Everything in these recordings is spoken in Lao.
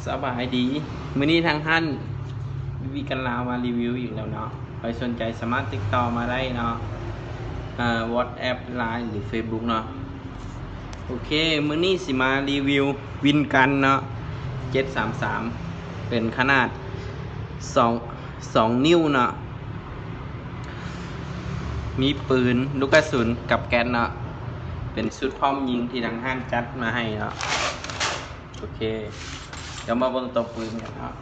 ສະບາຍດີ ມື້ນີ້ທາງຮ້ານ ບີບີກັນລາວ ມາຣີວິວອີກແລ້ວເນາະ. ໃຜສົນໃຈສາມາດຕິດຕໍ່ມາໄດ້ເນາະ ເອີ ວັອດແອັບ ລາຍ ຫຼື ເຟສບຸກເນາະ. ໂອເຄ ມື້ນີ້ຊິມາຣີວິວວິນກັນເນາະ ເຈັດສາມສາມ ເປັນຂະໜາດສອງ ສອງນິ້ວເນາະ. ມີປືນ ລູກກະສຸນກັບແກັດເນາະ ເປັນຊຸດພ້ອມຍິງທີ່ທາງຮ້ານຈັດມາໃຫ້ເນາະ. ໂອເຄ ດຽວມາເບິ່ງໂຕປືນກັນເນາະ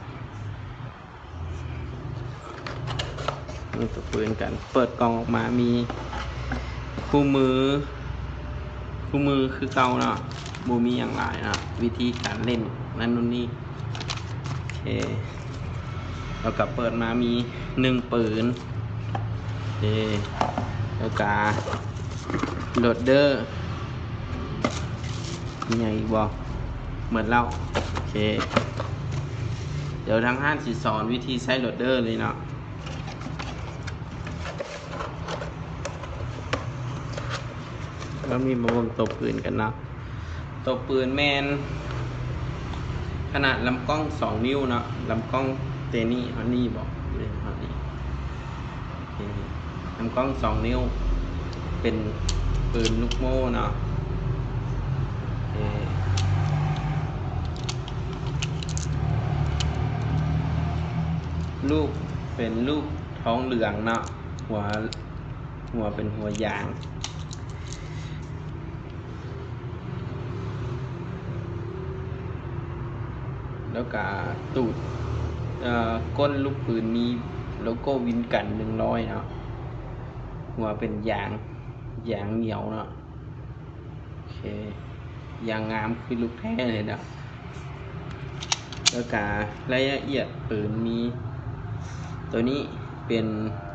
ເບິ່ງໂຕປືນກັນ. ເປີດກ່ອງອອກມາມີຄູ່ມື ຄູ່ມືຄືເກົ່າເນາະ ບໍ່ມີຫຍັງຫຼາຍເນາະ ວິທີການເຫຼັ້ນນັ້ນໂນ່ນນີ້. ໂອເຄ ແລ້ວກະເປີດມາມີໜຶ່ງປືນ ໂອເຄ ແລ້ວກະໂຫຼດເດີ ມີຫຍັງອີກບໍ່? ໝົດແລ້ວ. ໂອເຄ ດຽວທາງຮ້ານຊິສອນວິທີໃຊ້ໂຫຼດເດີເລີຍເນາະ. ແລ້ວມີມາເບິ່ງໂຕປືນກັນເນາະ. ໂຕປືນແມ່ນຂະໜາດລຳກ້ອງສອງນິ້ວເນາະ ລຳກ້ອງເຕນີ້ ຮອດນີ້ບໍ? ຮອດນີ້. ໂອເຄ ລຳກ້ອງສອງນິ້ວ ເປັນປືນລູກໂມ່ເນາະ. ໂອເຄ ລູກເປັນລູກທອງເຫຼືອງເນາະ ຫົວ ຫົວເປັນຫົວຢາງ ແລ້ວກະຕູດ ເອີ ກົ້ນລູກປືນມີໂລໂກ້ວິນກັນໜຶ່ງຮ້ອຍເນາະ ຫົວເປັນຢາງ ຢາງໜຽວເນາະ. ໂອເຄ ຢ່າງງາມ ຄືລູກແທ້ເລີຍເນາະ. ແລ້ວກະລາຍລະອຽດປືນມີ ໂຕນີ້ເປັນ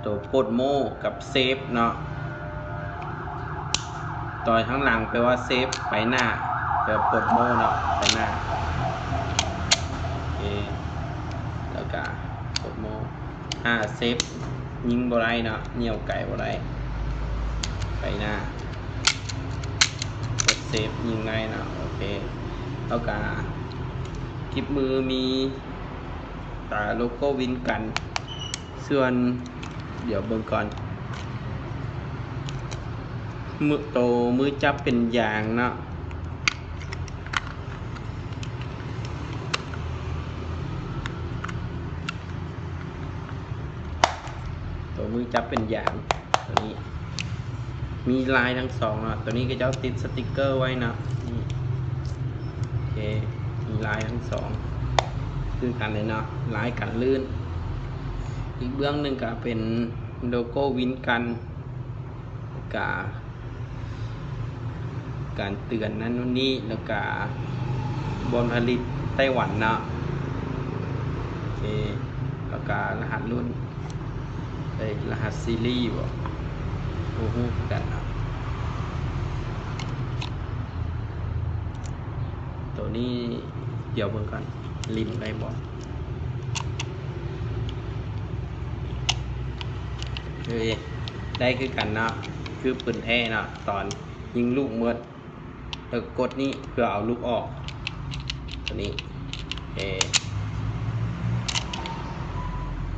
ໂຕປົດໂມ່ກັບເຊຟເນາະ ໂຕທາງຫຼັງແປວ່າເຊຟ ໄປໜ້າ ແປວ່າປົດໂມ່ເນາະ ໄປໜ້າ. ໂອເຄ ແລ້ວກະປົດໂມ່ ອາ ເຊຟ ຍິງບໍ່ໄດ້ເນາະ ຍ່ຽວໄກບໍ່ໄດ້ ໄປໜ້າ ກົດເຊຟຍິງໄດ້ເນາະ. ໂອເຄ ແລ້ວກະກິບມືມີຕາໂລໂກ້ວິນກັນ ສ່ວນ ດຽວເບິ່ງກ່ອນ ມື ໂຕມືຈັບເປັນຢາງເນາະ ໂຕມືຈັບເປັນຢາງ ໂຕນີ້ມີລາຍທັງສອງເນາະ. ໂຕນີ້ເຂົາເຈົ້າຕິດສະຕິກເກີໄວ້ເນາະ ນີ້ ໂອເຄ ມີລາຍທັງສອງຄືກັນເລີຍເນາະ ລາຍກັນລື່ນ. ອີກເບື້ອງໜຶ່ງກະເປັນໂລໂກ້ວິນກັນ ກະ ການເຕືອນນັ້ນໂນ່ນນີ້ ແລ້ວກະບ່ອນຜະລິດໄຕ້ຫວັນເນາະ ໂອເຄ ແລ້ວກະລະຫັດລຸ້ນ ເອີຍ ລະຫັດຊີຣີບໍ ບໍ່ຮູ້ຄືກັນເນາະ. ໂຕນີ້ ດຽວເບິ່ງກ່ອນ ຫຼິ້ນໄດ້ບໍ່? ເອີຍ ໄດ້ຄືກັນເນາະ ຄືປືນແທ້ເນາະ ຕອນຍິງລູກໝົດ ແລ້ວກົດນີ້ເພື່ອເອົາລູກອອກ ໂຕນີ້ ເອີ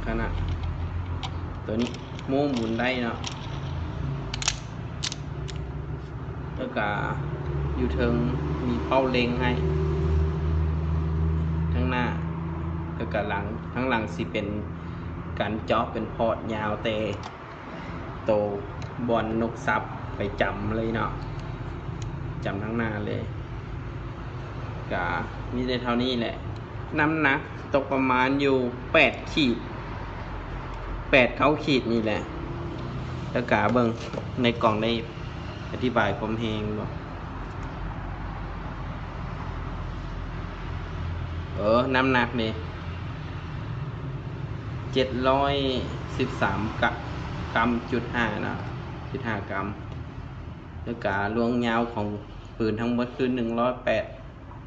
ຂະໜາດ ໂຕນີ້ໂມ້ໝູນໄດ້ເນາະ. ແລ້ວກະຢູ່ເທິງມີເປົ້າເລັງໃຫ້ທາງໜ້າ ແລ້ວກະຫຼັງ ທາງຫຼັງຊິເປັນການເຈາະເປັນພອດຍາວແຕ່ໂຕບ່ອນນົກສັບໄປຈຳເລີຍເນາະ ຈຳທາງໜ້າເລີຍ. ກະມີແຕ່ເທົ່ານີ້ແຫຼະ ນ້ຳໜັກຕົກປະມານຢູ່ແປດຂີດ ແປດເກົ້າຂີດນີ້ແຫຼະ. ແລ້ວກະເບິ່ງໃນກ່ອງໄດ້ອະທິບາຍຄວາມແຮງບໍ່? ເອີ ນ້ຳໜັກນີ້ເຈັດຮ້ອຍສິບສາມກະ ກຳຈຸດຫ້າເນາະ ຈຸດຫ້າກຳ. ແລ້ວກະລວງຍາວຂອງ ປືນທັງໝົດຄືໜຶ່ງຮ້ອຍແປດ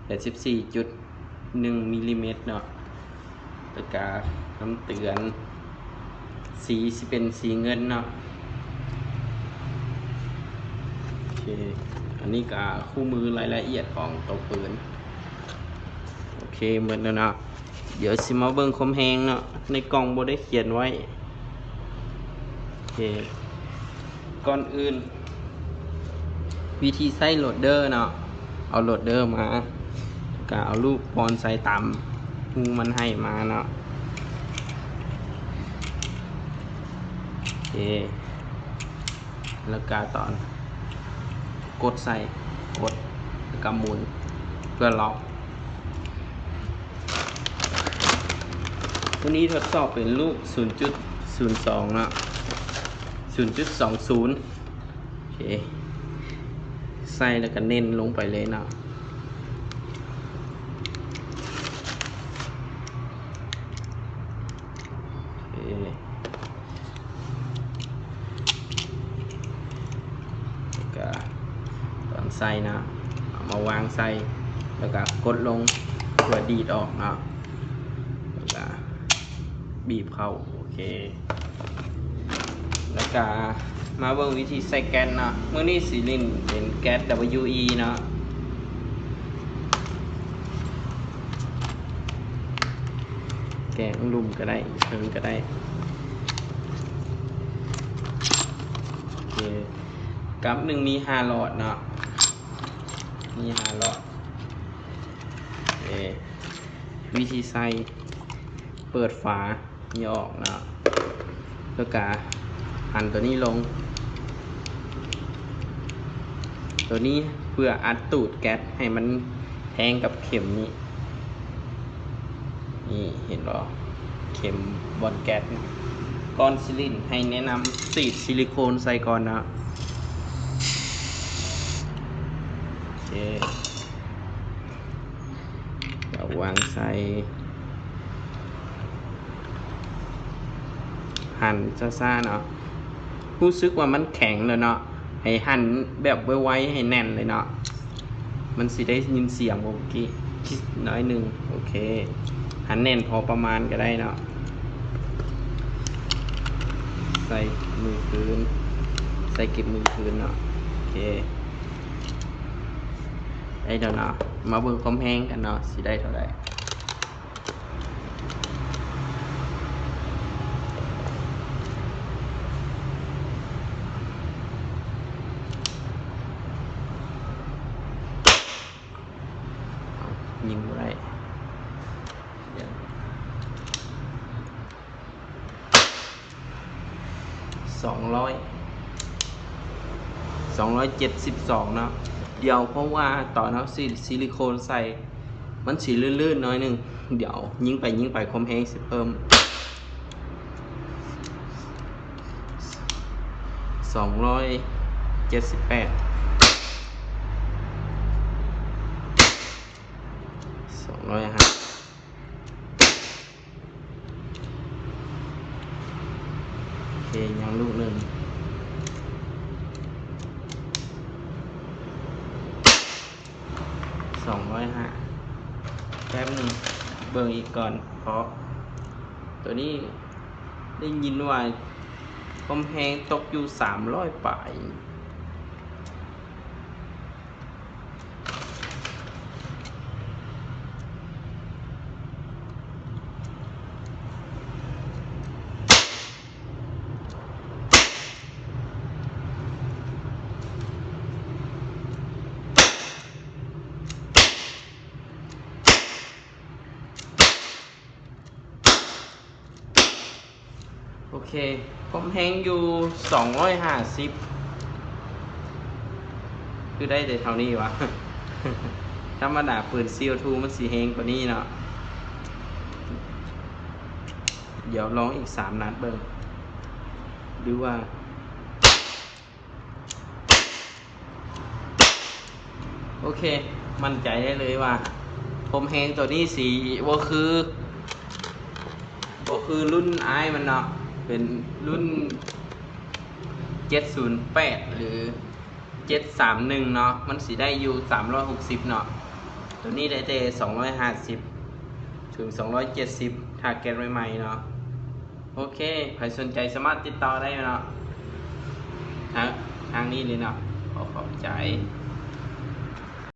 ແປດສິບສີ່ຈຸດໜຶ່ງມິລລີແມັດເນາະ. ແລ້ວກະຄຳເຕືອນ ສີຊິເປັນສີເງິນເນາະ. ໂອເຄ ອັນນີ້ກະຄູ່ມືລາຍລະອຽດຂອງໂຕປືນ. ເຄ ໝົດແລ້ວເນາະ. ດຽວຊິມາເບິ່ງຄວາມແຮງເນາະ, ໃນກ່ອງບໍ່ໄດ້ຂຽນໄວ້. ໂອເຄ ກ່ອນອື່ນ ວິທີໃຊ້ໂຫຼດເດີເນາະ, ເອົາໂຫຼດເດີມາ ກະເອົາລູກປ້ອນໃສ່ຕາມຮູມັນໃຫ້ມາເນາະ. ໂອເຄ ແລ້ວກະຕອນກົດໃສ່ ກົດ ແລ້ວກະໝູນເພື່ອລັອກ. ໂຕນີ້ທົດສອບເປັນລູກສູນຈຸດສູນສອງເນາະ ສູນຈຸດສອງສູນ. ໂອເຄ ໃສ່ແລ້ວກະເນັ້ນລົງໄປເລີຍເນາະ. ໂອເຄ ແລ້ວກະຕອນໃສ່ເນາະ ເອົາມາວາງໃສ່ ແລ້ວກະກົດລົງເພື່ອດີດອອກເນາະ ແລ້ວກະ ບີບເຂົ້າ. ໂອເຄ ແລ້ວກະມາເບິ່ງວິທີໃສ່ແກັດເນາະ. ມື້ນີ້ຊິຫຼິ້ນເປັນແກັດ ດັບເບິນຢູອີ ເນາະ, ແກງລຸ່ມກະໄດ້ ເທິງກະໄດ້. ໂອເຄ ກັບໜຶ່ງມີຫ້າຫຼອດເນາະ, ມີຫ້າຫຼອດ. ໂອເຄ ວິທີໃສ່ ເປີດຝານີ້ອອກເນາະ ແລ້ວກະຫັນໂຕນີ້ລົງ, ໂຕນີ້ເພື່ອອັດຕູດແກັດໃຫ້ມັນແທງກັບເຂັມນີ້. ນີ້ເຫັນບໍ່ ເຂັມບ່ອນແກັດ. ກ່ອນຊິຫຼິ້ນໃຫ້ແນະນຳສີດຊິລິໂຄນໃສ່ກ່ອນເນາະ. ໂອເຄ ເອົາວາງໃສ່ ຫັນຊ້າໆເນາະ, ຮູ້ສຶກວ່າມັນແຂງແລ້ວເນາະ ໃຫ້ຫັນແບບໄວໆ ໃຫ້ແໜ້ນເລີຍເນາະ. ມັນຊິໄດ້ຍິນສຽງບໍ່ເມື່ອກີ້ ໜ້ອຍໜຶ່ງ. ໂອເຄ ຫັນແໜ້ນພໍປະມານກະໄດ້ເນາະ. ໃສ່ມືຄືນ ໃສ່ກິບມືຄືນເນາະ. ໂອເຄ ໄດ້ແລ້ວເນາະ, ມາເບິ່ງຄວາມແຮງກັນເນາະ ຊິໄດ້ເທົ່າໃດ. ຍິງບໍ່ໄດ້ ສອງຮ້ອຍ ສອງຮ້ອຍເຈັດສິບສອງເນາະ. ດຽວ ເພາະວ່າຕອນເຮົາສີດຊິລິໂຄນໃສ່ ມັນຊິລື່ນໆໜ້ອຍໜຶ່ງ, ດຽວຍິງໄປຍິງໄປຄວາມແຮງຊິເພີ່ມ. ສອງຮ້ອຍເຈັດສິບແປດ ສອງຮ້ອຍຫ້າ ໂອເຄ ຍັງລູກໜຶ່ງ ສອງຮ້ອຍຫ້າ. ແປັບໜຶ່ງ ເບິ່ງອີກກ່ອນ ເພາະໂຕນີ້ໄດ້ຍິນວ່າຄວາມແຮງຕົກຢູ່ສາມຮ້ອຍປາຍ. ໂອເຄ ຄວາມແຮງຢູ່ສອງຮ້ອຍຫ້າສິບ ຄືໄດ້ແຕ່ເທົ່ານີ້ຫວາ? ທຳມະດາປືນຊີໂອທູມັນຊິແຮງກວ່ານີ້ເນາະ. ດຽວລອງອີກສາມນັດເບິ່ງ ຫຼືວ່າ ໂອເຄ ໝັ້ນໃຈໄດ້ເລີຍວ່າ ຄວາມແຮງໂຕນີ້ຊິບໍ່ຄື ບໍ່ຄືລຸ້ນອ້າຍມັນເນາະ, ເປັນລຸ້ນເຈັດສູນແປດ ຫຼື ເຈັດສາມໜຶ່ງເນາະ, ມັນຊິໄດ້ຢູ່ສາມຮ້ອຍຫົກສິບເນາະ, ໂຕນີ້ໄດ້ແຕ່ສອງຮ້ອຍຫ້າສິບ ເຖິງສອງຮ້ອຍເຈັດສິບ ທາເກັດໃໝ່ໆເນາະ. ໂອເຄ ໃຜສົນໃຈສາມາດຕິດຕໍ່ໄດ້ເນາະ ທາງ ທາງນີ້ເລີຍເນາະ. ຂໍຂອບໃຈ.